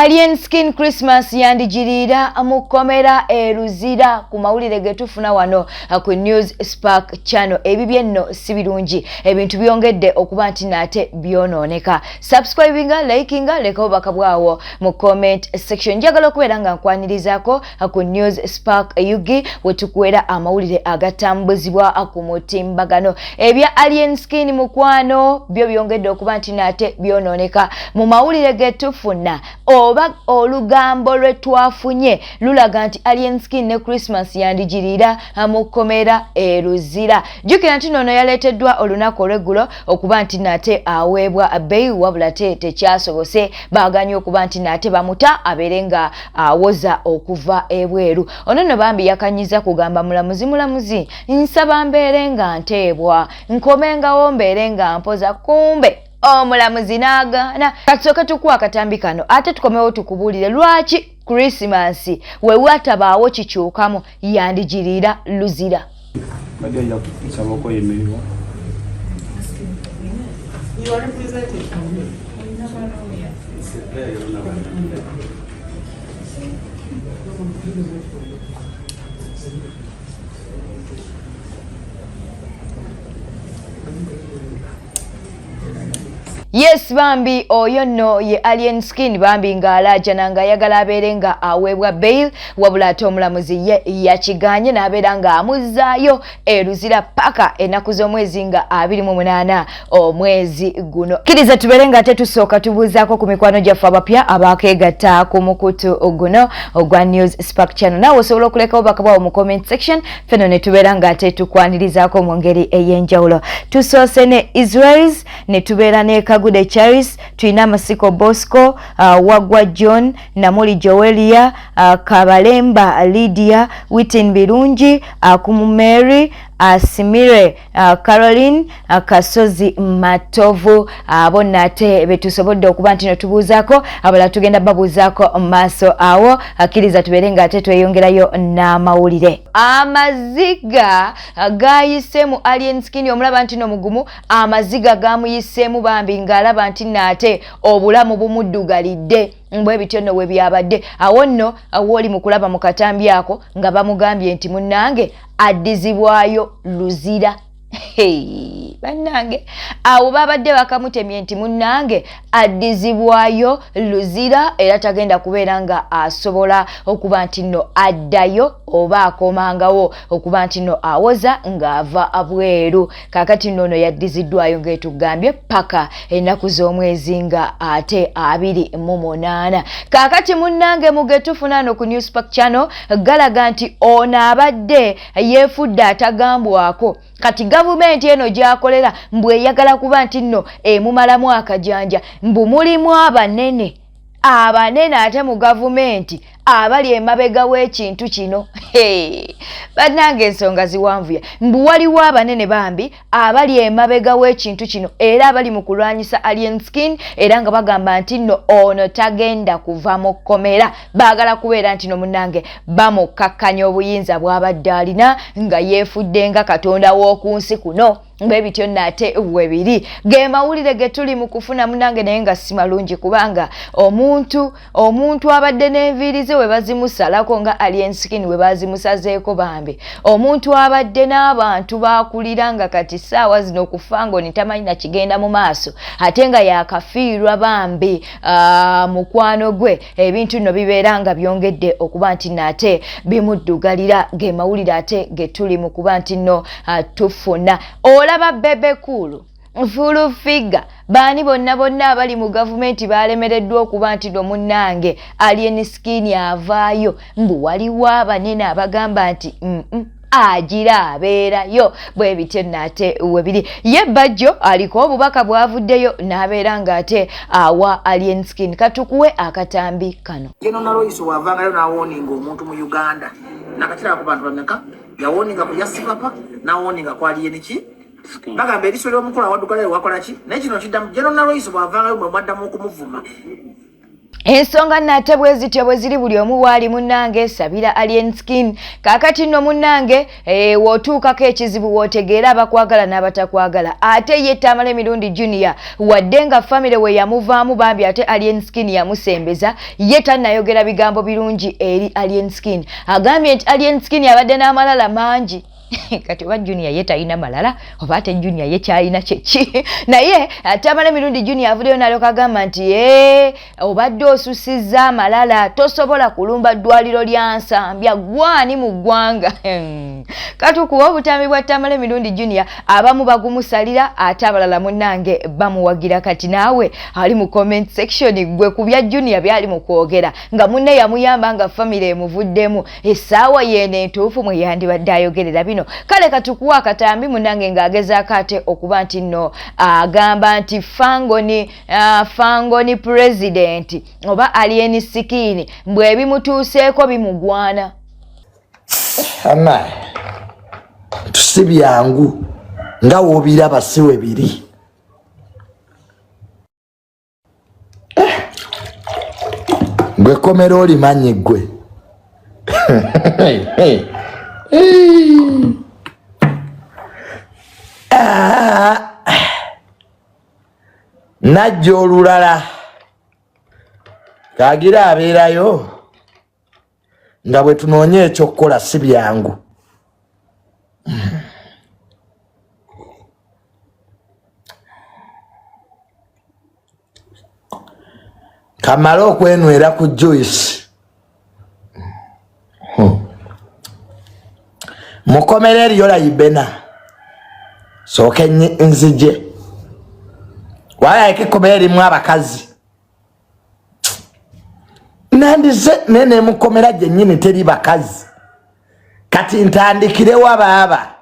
Alien Skin Christmas yandigiriira mu kkomera e Luzira. Ku mawulire ge tufuna wano ku News Spark Channel, ebibye nno si birungi, ebintu byongedde okuba nti naate byonooneka. Subscribinga, likinga, leka obubaka bwawo mu comment section. Njagala okubeera nga nkwanirizaako ku News Spark UG we tukuwera amawulire agatambuzibwa ku mutimbagano. Ebya Alien Skin mukwano byo byongedde okuba nti naate byonooneka. Mu mawulire ge tufuna oba olugambo lwe twafunye lulaga nti Alien Skin ne Christmas yandigiriira mu kkomera e Luzira. Jjukira nti noono yaleeteddwa olunaku olw'eggulo okuba nti nate aweebwa bail, wabula te tekyasobose, baaganye okuba nti nate bamuta abeere nga awoza okuva ebweru. Ono nno bambi yakanyiza kugamba mulamuzi, mulamuzi nsaba mbeere nga nteebwa, nkomengawo mbeere nga mpoza, kumbe omulamuzi n'agaana. Katusooke tukuwa akatambi kano ate tukomewo tukubuulire lwaki Christmas we watabaawo kikyukamu yandigiriira Luzira. Bajja kusaba okweyimirwa. You are represented. Yes bambi, oyo nno ye Alien Skin bambi ng'alaajana ng'ayagala abeere nga aweebwa bail, wabula ate omulamuzi ye yakiganye n'abeera ng'amuzzaayo e Luzira paka ennaku z'omwezi nga 28 omwezi guno. Kkiriza tubeere nga ate tusooka tubuuzaako ku mikwano gyaffe abapya abakeegatta ku mukutu guno ogwa News Spark Channel. Naawe osobola okuleka obubaka bwawo mu comment section, feno ne tubeera nga ate tukwanirizaako mu ngeri ey'enjawulo. Tusoose ne Israels, ne tubeera ne Kagude Charis, tulina Amasiko Bosco, Wagwa John, Namuli Joelia, Kabalemba Lydia, Witin Birungi, Akumu Mary, Simire Caroline, Kasozi Matovu. Abo nate betusobodde okuba nti netubuuzaako, abalala tugenda babuuzaako mu maaso awo. Akkiriza tubeere nga ate tweyongerayo n'amawulire. Amaziga gayiseemu Alien Skin, omulaba nti no mugumu, amaziga gamuyiseemu bambi ng'alaba nti naate obulamu bumuddugalidde. Bwe bityo nno we byabadde. Awo nno wooli mu kulaba mu katambi ako nga bamugambye nti munnange addizibwayo Luzira. Bannange, awo babadde bakamutemye nti munnange addizibwayo Luzira, era tagenda kubeera nga asobola okuba nti nno addayo oba akomangawo okuba nti nno awoza ng'ava bweru. Kaakati nno ono yaddiziddwayo ng'etugambye paka ennaku z'omwezi nga ate 28. Kaakati munnange muge tufuna no ku News Spark Channel galaga nti ono abadde yeefudde atagambwako. Kati gavumenti eno gy'akolera mbu eyagala kuba nti nno emumalamu akajanja, mbu mulimu abanene abanene ate mu gavumenti abali emabega w'ekintu kino. Bannange, ensonga ziwanvuya. Mbu waliwo abanene bambi abali emabega w'ekintu kino era abali mu kulwanyisa Alien Skin, era nga bagamba nti nno ono tagenda kuva mu kkomera, baagala kubeera nti no munnange bamukkakkanya obuyinza bw'abadde alina nga yeefudde nga katonda w'oku nsi kuno. Bwe bityo nno ate we biri, ge mawulire ge tuli mu kufuna munnange, naye nga si malungi, kubanga omuntu abadde n'enviiri ze we bazimusalako nga Alien Skin we bazimusazeeko bambi, omuntu abadde n'abantu bakulira nga kati ssaawa zino okufa ngo tamanyi nakigenda mu maaso, ate nga yakafiirwa bambi mukwano gwe. Ebintu nno bibeera nga byongedde okuba nti naate bimuddugalira. Ge mawulire ate ge tuli mu kuba nti nno tufuna. Olaba Bebe Cool, Full Figure, baani bonna bonna abali mu gavumenti balemereddwa okuba nti no munnange Alien Skin avaayo. Mbu waliwo abanene abagamba nti agira abeerayo. Bwe bityo nate webiri. Ye Bajjo aliko obubaka bwavuddeyo n'abeera ng'ate awa Alien Skin. Katukuwe akatambi kano. General Naloyiso wavangayo n'awarninga omuntu mu Uganda nakakira ku bantu bameka yawarninga ku Jasipapa, n'awarninga ku Alien ki bagamba eriso ly'omukulu awaddugala wakola ki, naye kino kiddamu. General Naloyiso bw'avangayo mwe mwaddamu okumuvuma. Ensonga nate bwe zityo bwe ziri, buli omu waali munnange sabira Alien Skin. Kaakati nno munnange, w'otuukako ekizibu w'otegeera abakwagala n'abatakwagala. Ate ye Tamale Mirundi Junior, wadde nga famire we yamuvaamu bambi, ate Alien Skin yamusembeza, ye tannayogera bigambo birungi eri Alien Skin. Agambye nti Alien Skin abadde n'amalala mangi. Kati oba Junior ye talina malala, oba ate Junior ye kyalina kyeki? Naye Tamale Mirundi Junior avuddeyo n'alyoka agamba nti ee, obadde osusizza amalala, tosobola kulumba ddwaliro lya Nsambya, gwani mu ggwanga. Katukuwa obutambi bwa Tamale Mirundi Junior, abamu bagumusalira ate abalala munnange bamuwagira. Kati naawe ali mu comment section, gwe ku bya Junior byali mu kwogera nga munne yamuyamba nga famire emuvuddemu, essaawa yeeno entuufu mwe yandibadde ayogerera bino? Kale katukuwa akatambi munnange ng'agezaako ate okuba nti nno agamba nti Fangoni president oba Alien Skin mbwe ebimutuuseeko bimugwana. Ama si byangu nga wobiraba, si we biri. Gwe komera olimanyi gwe. Ah. Najja olulala kagira abeerayo nga bwe tunoonya ekyokukola, si byangu. Kamale okwenywera ku juice. Mukomera eriyo layibena, sooke nzije walayika ekkomera erimu abakazi nandize naye nemukomera gyennyini teri bakazi. Kati ntandikirewa baaba?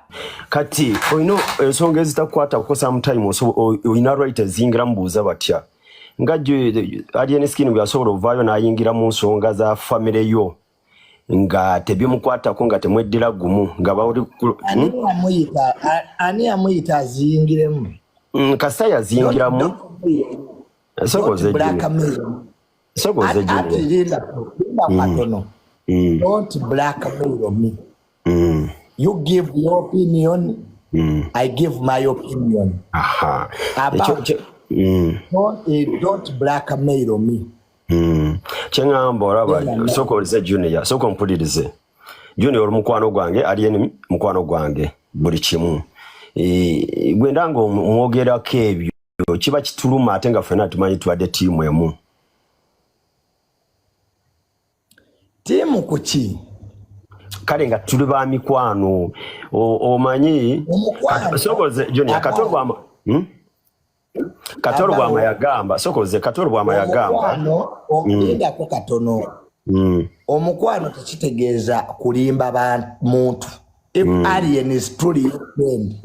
Kati olina ensonga ezitakukwata kuko sometime olina right eziyingira mubuuza batya nga Alien Skin bwe yasobola ovaayo n'ayingira mu nsonga za famire yo nga tebimukwatako, nga temweddira gumu, nga bawuli. Ani yamuyita? Ani yamuyita aziyingiremu? Kasita yaziyingiramu. Sokoze. Blackmail. Sokoze. Ati linda, linda katono. Don't blackmail me. You give your opinion, I give my opinion. Aha. About don't blackmail me. Kyeŋŋamba olaba, sokoze Junior, sooka ompulirize. Junior oli mukwano gwange, ali mukwano gwange buli kimu. Gwenda nga omwogerako ebyo kiba kituluma, ate nga ffenna tumanyi tubadde ttiimu emu. Tiimu ku ki? Kale nga tuli ba mikwano, omanyi. Omukwano. Sokoze Junior, Kato Lubwama, Kato Lubwama yagamba, sokoze, Kato Lubwama yagamba. Omukwano, olindako katono. Omukwano tekitegeeza kulimba muntu. If Alien is truly your friend,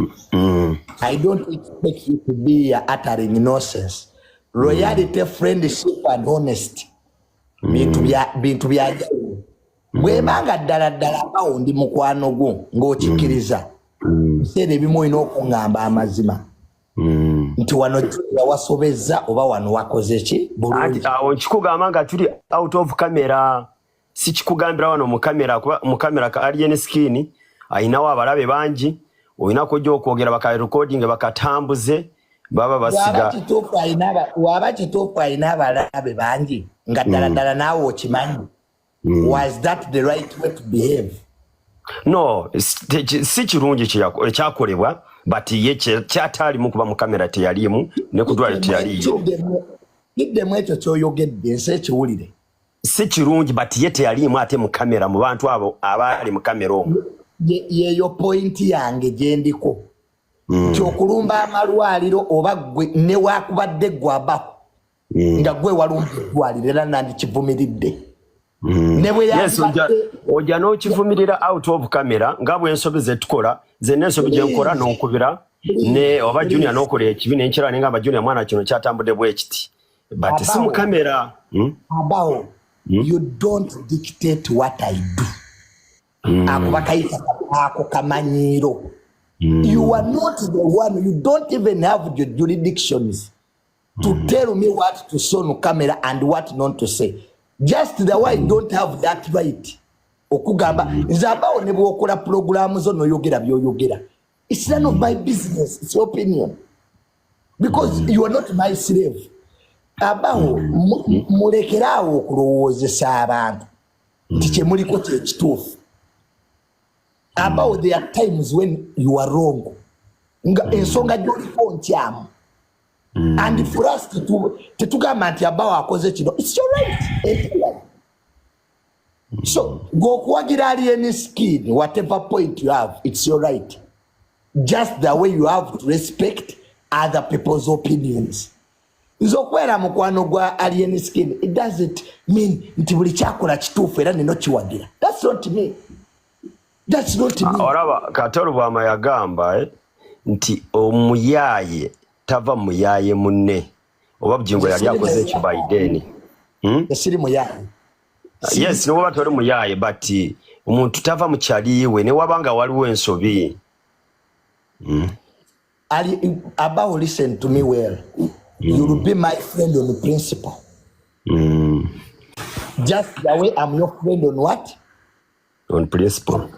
I don't expect you to be here uttering nonsense. Loyalty, friendship and honesty bintu byanjawulo. Bwebanga ddala ddala abawo ndi mukwano gwo ng'okikkiriza, biseera ebimu olina okuŋŋamba amazima nti wano Junior wasobezza oba wano wakoze ki bulungi. Anti awo nkikugamba nga tuli out of camera, sikikugambira wano mu kamera, kuba mu kamera ka Alien Skin ayinawo abalabe bangi, olina kujja okwogera baka recording bakatambuze baba Waba basiga. Waba kituufu alina abalabe bangi, nga ddala ddala naawe okimanyi, was that the right way to behave? No, si kirungi ekyakolebwa, but ye kyataalimu kuba mu kamera teyaliimu ne ku ddwaliro teyaliiyo. Kiddemu ekyo kyoyogedde, ensi ekiwulire. Si kirungi, but ye teyaliimu ate mu kamera, mu bantu abo abaali mu kamera omwo. Yeyo point yange gyendiko nti okulumba amalwaliro, oba gwe newakubadde gwe abaho nga gwe walumba eddwaliro, era nandikivumiridde ne bwe Yes, yandibadde. Ojja n'okivumirira out of camera nga bwensobi zetukola, zenna ensobi gyenkola n'onkubira ne oba Junior n'okola ekibi nenkiraba nengamba, "Junior mwana, kino kyatambudde bwe kiti," but si mu Abawo. kamera. Abawo, you don't dictate what I do. Ako bakayita ako kamanyiiro. You are not the one, you don't even have the jurisdictions. to tell me what to say on camera and what not to say. Just the way I don't have that right. Okugamba nze abawo ne bwokola pulogulaamu zo noyogera byoyogera. It's none of my business. It's your opinion. Because you are not my slave. Abawo mulekeraawo okulowoozesa abantu nti kyemuliko kyekituufu. Abawo, there are times when you are wrong. Nga ensonga gy'oliko nkyamu. And for us tetugamba nti abawo akoze kino. It's your right. Entirely. So gweokuwagira Alien Skin, whatever point you have, it's your right. Just the way you have to respect other people's opinions. Nze okubeera mukwano gwa Alien Skin, it doesn't mean nti buli kyakola kituufu era nino kiwagira. That's not me. That's not me. Olaba Kato Lubwama yagamba nti omuyaaye tava muyaaye munne, oba Bugingo yali akoze ekyo Biden. Siri muyaaye. Yes, niwoba toli muyaaye, but omuntu tava mu kyaliiwe newaba nga waliwo ensobi. Ali, Abawo, listen to me well. You will be my friend on principle. Just the way I'm your friend on what? On principle.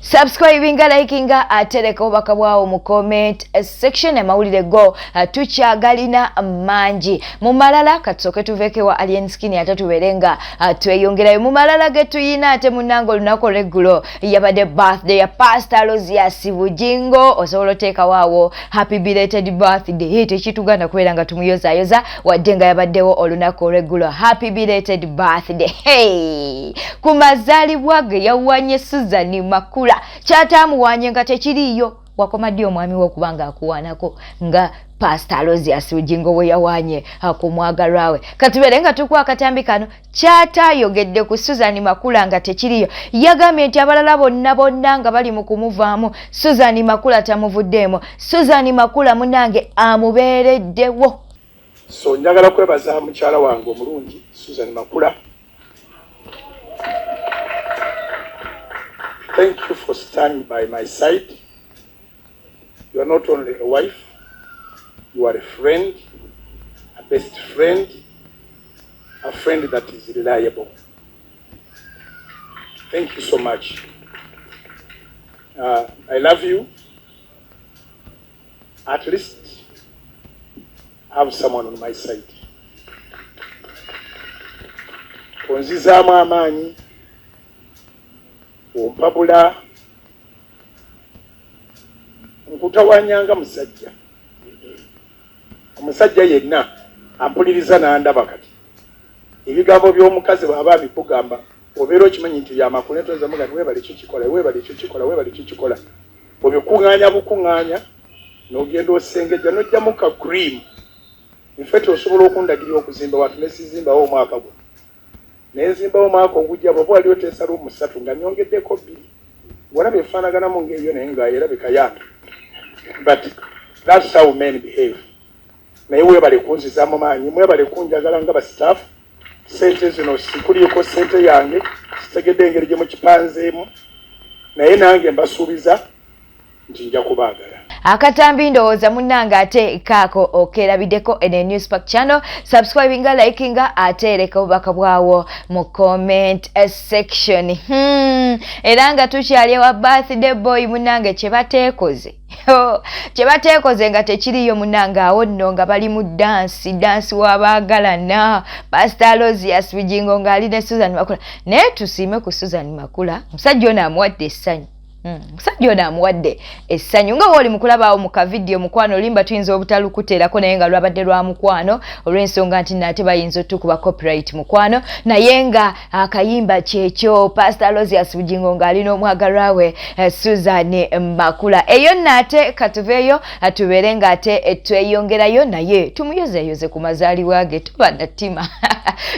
Subscribinga, likinga, atereka obubaka bwawo mu comment section. Amawulire go tukyagalina mangi. Mu malala katusooke tuveeko ewa Alien Skin, ate tubeere nga tweyongerayo mu malala ge tuyina. Ate munnange, olunaku olweggulo yabadde birthday ya Pastor Aloysius Bugingo. Osobola oteekawo awo happy belated birthday, tekituganda kubeera nga tumuyozaayoza wadde nga yabaddewo olunaku olweggulo. Happy belated birthday. Hey! Ku mazaalibwa ge yawanye Susan Makula, kyataamuwanye nga tekiriiyo. Wakoma ddi omwami we okuba nga akuwaanako nga Pastor Aloysius Bugingo bwe yawaanye ku mwagalwa we? Katubeere nga tukuwa akatambi kano kyataayogedde ku Susan Makula nga tekiriyo. Yagambye nti abalala bonna bonna nga bali mu kumuvaamu, Susan Makula tamuvuddeemu. Susan Makula munange amubeereddewo. So njagala kwebaza mukyala wange omulungi Susan Makula. Thank you for standing by my side. You are not only a wife, you are a friend, a best friend, a friend that is reliable. Thank you so much. I love you. At least have someone on my side. Onzizaamu amaanyi, ompabula, nkutawanyanga musajja. Omusajja yenna ampuliriza n'andaba kati. Ebigambo by'omukazi bw'aba abikugamba, obeera okimanyi nti byamakulu, netoza muga weebale kikikola, weebale kikikola, weebale kikikola. Obikuŋŋaanya bukuŋŋaanya n'ogenda osengejja n'ojjamu ka cream. In fact, osobola okundagirira okuzimba watu ne sizimbawo omwaka guno. Ne nzimbawo omwaka ogujja, bw'oba wali oteesa lumu 3 nga nnyongeddeko 2. Walaba efaanaganamu ng'eyo naye nga erabika yange. But that's how men behave. Naye weebale kunziza mu maanyi, mwebale kunjagala nga ba staff. Ssente zino sikuliiko ssente yange, sitegedde engeri gye mukipanzeemu. Naye nange mbasuubiza nti nja kubaagala. Akatambi ndowooza munnange ate kaako okerabiddeko. Eno Newspark channel, subscribinga, likinga, ate ereka obubaka bwawo mu comment section. Era nga tukyali ewa birthday boy munnange, kye bateekoze nga tekiriyo munnange. Awo nno nga bali mu dansi, dansi w'abaagalana, Pastor Aloysius Bugingo ng'ali ne Susan Makula. Naye tusiime ku Susan Makula, omusajja ono amuwadde essanyu. Omusajja ono amuwadde essanyu nga wooli mukulabaawo mu kavidiyo. Mukwano olimba tuyinza obutalukuteerako, naye nga lwabadde lwa mukwano olw'ensonga nti nate bayinza otukuba copyright, mukwano. Naye nga akayimba kyekyo, Pastor Aloysius Bugingo ng'alina omwagalwa we Susan Makula. Eyo nno ate katuveeyo tubeere ng'ate tweyongerayo, naye tumuyozeeyoze ku mazaalibwa ge. Toba na ttima,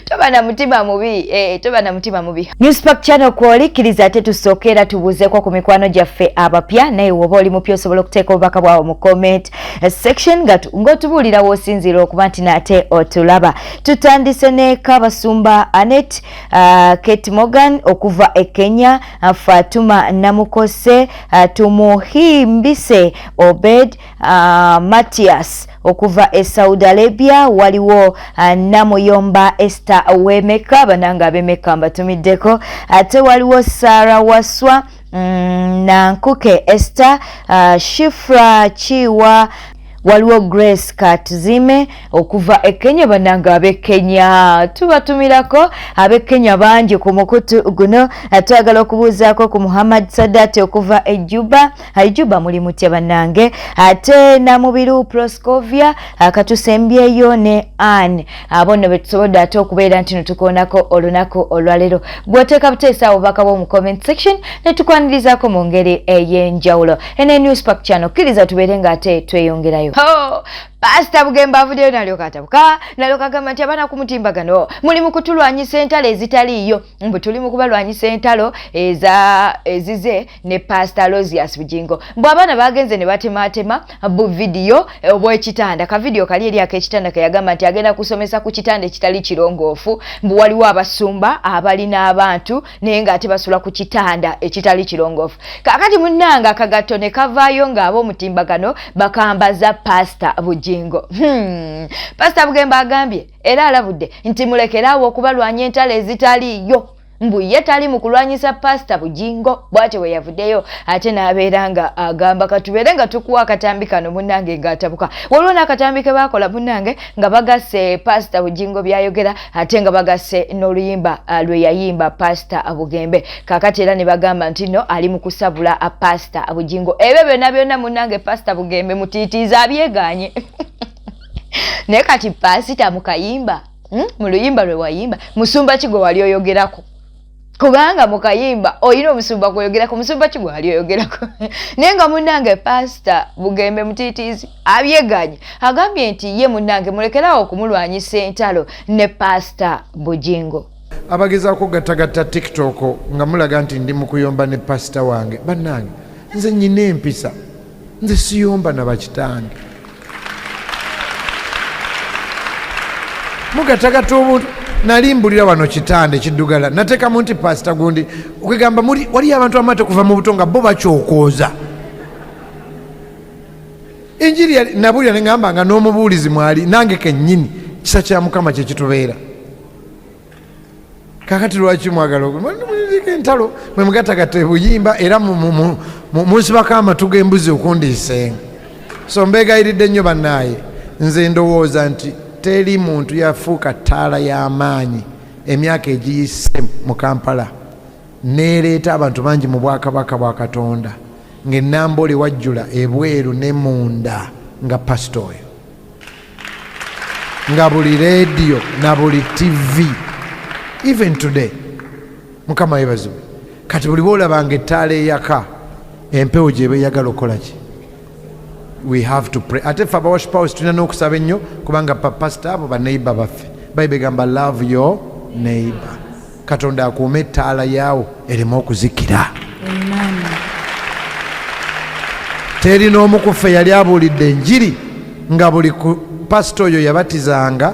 toba na mutima mubi, toba na mutima mubi. Newspark channel kwoli, kkiriza ate tusooke era tubuuzeeko ku mikwano. mikwano gyaffe abapya, naye woba oli mupya osobola okuteeka obubaka bwawe mu comment section ng'otubuulira w'osinziira okuba nti nate otulaba. Tutandise ne Kabasumba Anet, Kate Morgan okuva e Kenya, Fatuma Namukose, Tumuhimbise Obed, Matias okuva e Saudi Arabia, waliwo Namuyomba Esther Wemeka, bananga ab'Emeka mbatumiddeko, ate waliwo Sarah Waswa, Nankuke Esther, Shifra Chiwa, waliwo Grace Katuzime okuva e Kenya. Bannange ab'e Kenya tubatumirako, ab'e Kenya bangi ku mukutu guno. Twagala okubuuzaako ku Muhammad Sadat okuva e Juba. Juba muli mutya bannange? Ate Namubiru Proscovia, katusembyeyo ne Ann. Abo nno betusobodde ate okubeera nti netukoonako olunaku olwaleero. Bw'oteeka buteesa obubaka bwo mu comment section ne tukwanirizaako mu ngeri ey'enjawulo. Ene News Park Channel, kkiriza tubeere ng'ate tweyongerayo. Pasita Bugembe avuddeyo nalyoka atabuka, nalyoka agamba nti abaana ku mutimbagano muli mu kutulwanyisa entalo ezitaliiyo, mbu tuli mu kubalwanyisa entalo ezize ne Pasita Aloysius Bugingo. Mbu abaana bagenze ne batemaatema bu vidiyo obw'ekitanda, ka vidiyo kali eri ak'ekitanda ke yagamba nti agenda kusomesa ku kitanda ekitali kirongoofu. Mbu waliwo abasumba abalina abantu naye ng'ate basula ku kitanda ekitali kirongoofu. Kaakati munnange akagatto ne kavaayo ng'ab'omutimbagano bakambaza Pasita Bugingo. Pasita Bugembe agambye era alabudde nti mulekeraawo okubalwanya entalo ezitaliiyo, mbu ye tali mu kulwanyisa Pasita Bugingo. Bw'atyo bwe yavuddeyo ate n'abeera nga agamba katubeere nga tukuwa akatambi kano munnange ng'atabuka. Waliwo n'akatambi ke baakola munnange nga bagasse Pasita Bugingo by'ayogera ate nga bagasse n'oluyimba lwe yayimba Pasita Bugembe. Kaakati era ne bagamba nti nno ali mu kusabula Pasita Bugingo. Ebyo byonna byonna munnange Pasita Bugembe mutiitiiza abyegaanye. Naye kati Pasita mu kayimba, mu luyimba lwe wayimba, musumba ki gwe wali oyogerako? Kubanga mu kayimba olina omusumba gweoyogerako, musumba ki gwe wali oyogerako? Naye nga munnange Pasita Bugembe mutiitiizi abyeganye, agambye nti ye munnange mulekeraawo okumulwanyisa entalo ne Pasita Bugingo. Abagezaako okugattagatta TikTok nga mulaga nti ndi mu kuyomba ne pasita wange, bannange nze nnyina empisa, nze siyomba na bakitange. Mugattagatta obuntu. Nali mbulira wano kitanda ekiddugala nateekamu nti pasita gundi, okwegamba waliyo abantu amate kuva mu buto nga bo bakyokooza enjiri. Nabulira ne ŋŋamba nga n'omubuulizi mwali nange kennyini, kisa kya Mukama kye kitubeera. Kakati lwaki mwagala entalo mwe mugattagatta ebuyimba era munsibako amatu g'embuzi okundiisenga? So mbeegayiridde nnyo bannaaye, nze ndowooza nti teri muntu yafuuka ttaala y'amaanyi emyaka egiyise mu Kampala neereeta abantu bangi mu bwakabaka bwa Katonda ng'ennambole wajjula ebweru ne munda nga pasita oyo, nga buli leediyo na buli TV, even today. Mukama yebazibwe. Kati buli bwolabanga ettaala eyaka, empewo gyeba eyagala okukola ki? We have to pray. Ate ffe aba Worship House tulina n'okusaba ennyo, kubanga bapasita abo baneighbor baffe. Bayibuli egamba, "Love your neighbor." Katonda akuume ettaala yaawo ereme okuzikira. Teri n'omu ku ffe yali abuulidde enjiri nga buli ku pasita oyo yabatizanga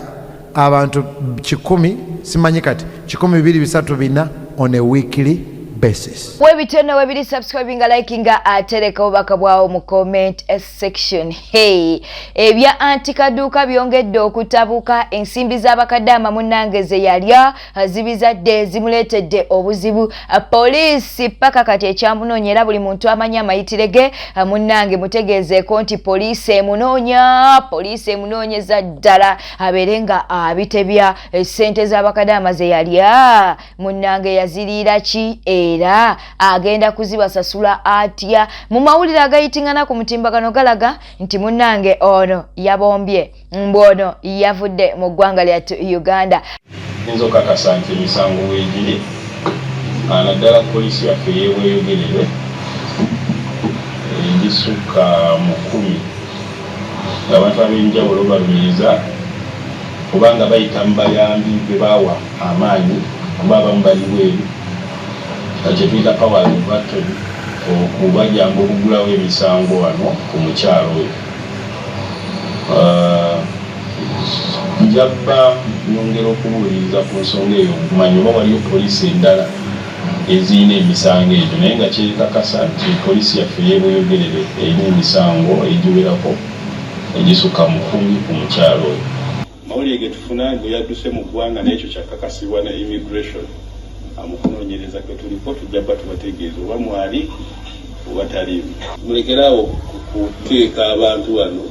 abantu 100, simanyi kati 1, 2, 3, 4 on a weekly basis. Webityo nno webiri. Subscribinga, likinga, atereka obubaka bwawo mu comment section. Hey, ebya anti kaduuka byongedde okutabuka. Ensimbi z'abakadaama munnange ze yalya zibizadde, zimuleetedde obuzibu. Poliisi paka kati ekyamunoonya, era buli muntu amanyi amayitire ge munnange mutegeezeeko nti poliisi emunoonya, poliisi emunoonyeza ddala abeere nga abitebya sente z'abakadaama ze yalya. Munnange yaziriira ki era agenda kuzibasasula atya? Mu mawulire agayitingana ku mutimbagano galaga nti munnange ono yabombye, mbu ono yavudde mu ggwanga lyattu Uganda. Nyinza okukakasa nti emisango weegiri, naddala poliisi yaffe ey'ebweyogerere, egisukka mu 10 ng'abantu ab'enjawulo balumiriza kubanga bayita mu bayambi be baawa amaanyi, kuba abamu bali bweru, kyetuyita powers of attorney. Okubayamba okugulawo emisango wano ku mukyalo oyo. Ah, njabba nyongera okubuuliriza ku nsonga eyo okumanya oba waliyo poliisi endala ezirina emisango egyo, naye nga kyekakasa nti poliisi yaffe ey'eBweyogerere erina emisango egiwerako egisukka mu 10 ku mukyalo oyo. Mawulire ge tufuna bwe yadduse mu ggwanga, naye ekyo kyakakasibwa ne immigration. Mu kunoonyereza kwe tuliko, tujja bba tubategeeza oba mwali oba taliimu. Mulekeraawo kuteeka abantu bano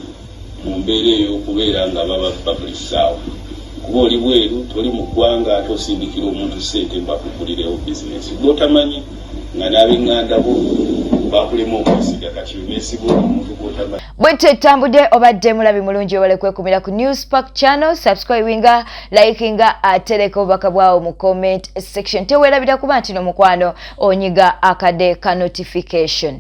mu mbeera ey'okubeera nga bababba buli ssaawa, kuba oli bweru, toli mu ggwanga, ate osindikira omuntu ssente bakugulirewo bizinesi gwotamanyi, nga n'ab'eŋŋanda bo bakulema okwesiga, kati beesiga omuntu gwotamanyi. Bwetyo etambudde. Obadde mulabi mulungi, obale kwekumira ku News Park Channel, subscribinga, likinga, atereka obubaka bwawo mu comment section. Teweerabira kuba nti nomukwano onyiga akade ka notification.